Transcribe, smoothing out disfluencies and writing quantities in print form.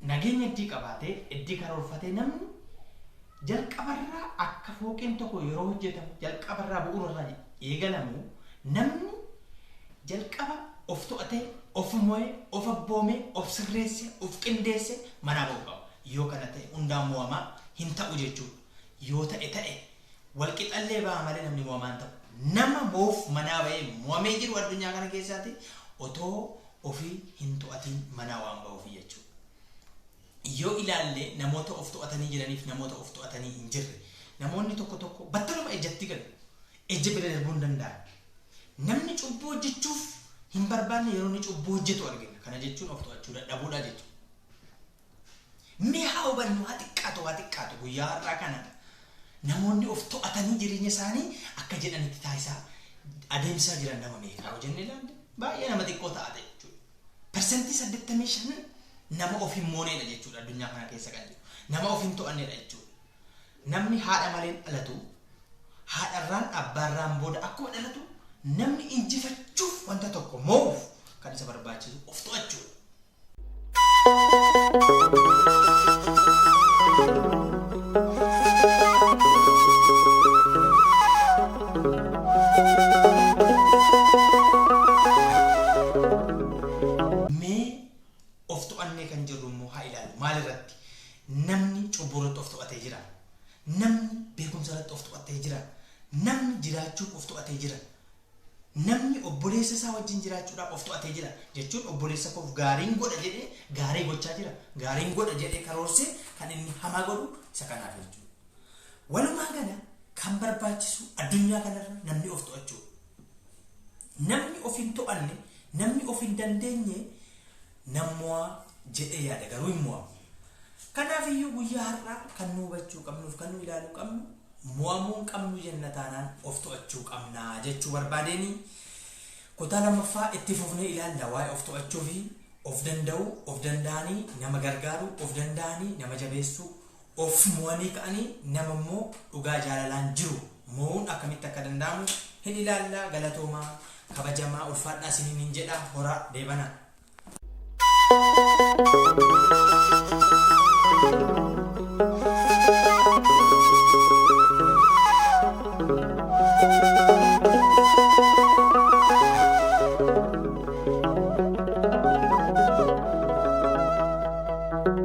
Nageenya iddii qabaatee, iddii karoorfatee namni jalqabarraa akka fooqeen tokko yeroo hojjetamu jalqabarraa bu'uurarraa eegalamu namni jalqaba of to'atee, of mo'ee, of abboomee, of sirreessee, of qindeessee manaa ba'uu qaba. Yoo kana ta'e hundaan mo'amaa hin ta'u jechuudha. Yoo ta'e ta'e walqixallee ba'a malee namni mo'amaa hin ta'u. Nama moof manaa ba'ee mo'amee jiru addunyaa kana keessaati otoo ofii hin to'atiin manaa waan ba'uufi jechuudha. Yoo ilaalle namoota of to'atanii jiraniif namoota of to'atanii hin jirre namoonni tokko tokko battaluma ejjatti galu. Ejja bira darbuu hin danda'an. Namni cubbuu hojjechuuf hin barbaanne yeroo inni cubbuu hojjetu argina. Kana jechuun of to'achuu dadhabuudha jechuudha. Mee haa hubannu haa xiqqaatu haa xiqqaatu guyyaa har'aa kana namoonni of to'atanii jireenya isaanii akka jedhanitti taasisaa adeemsisaa jiran nama meeqaa yoo jenne ilaalle baay'ee nama xiqqoo ta'a jechuudha. Persentii 85 nama of hin mooneedha jechuudha addunyaa kana keessa kan jiru. Nama of hin to'anneedha jechuudha. Namni haadha maleen dhalatu haadharraan abbaarraan booda akkuma dhalatu namni injifachuuf wanta tokko moo'uuf kan isa barbaachisu of to'achuudha. Mee of to'annee kan jirru immoo haa ilaallu. Maal irratti? Namni cubbuu irratti of to'atee jira. Namni beekumsa irratti of to'atee jira. Namni jiraachuuf of to'atee jira. Namni obboleessa isaa wajjin jiraachuudhaaf of to'atee jira jechuun obboleessa koof gaariin godha jedhee gaarii gochaa jira. Gaariin godha jedhee karoorsee kan inni hamaa godhu isa kanaaf jechuudha. Walumaa gala kan barbaachisu addunyaa kanarra namni of to'achuudha. Namni of hin to'anne, namni of hin dandeenye nan mo'a jedhee yaada garuu hin mo'amu. Kanaaf iyyuu guyyaa har'aa kan nu hubachuu qabnuuf kan nu ilaaluu qabnu mo'amuu hin qabnu jenna taanaan of to'achuu qabna jechuu barbaadeeni. Kutaa lammaffaa itti fufnee ilaalla waa'ee of to'achuu fi of danda'uu, of danda'anii nama gargaaruu, of danda'anii nama jabeessuu, of mo'anii ka'anii nama immoo dhugaa jaalalaan jiru mo'uun akkamitti akka danda'amu hin ilaalla. Galatoomaa, kabajamaa, ulfaadhaa isiniin hin jedha. Horaa deebanaa.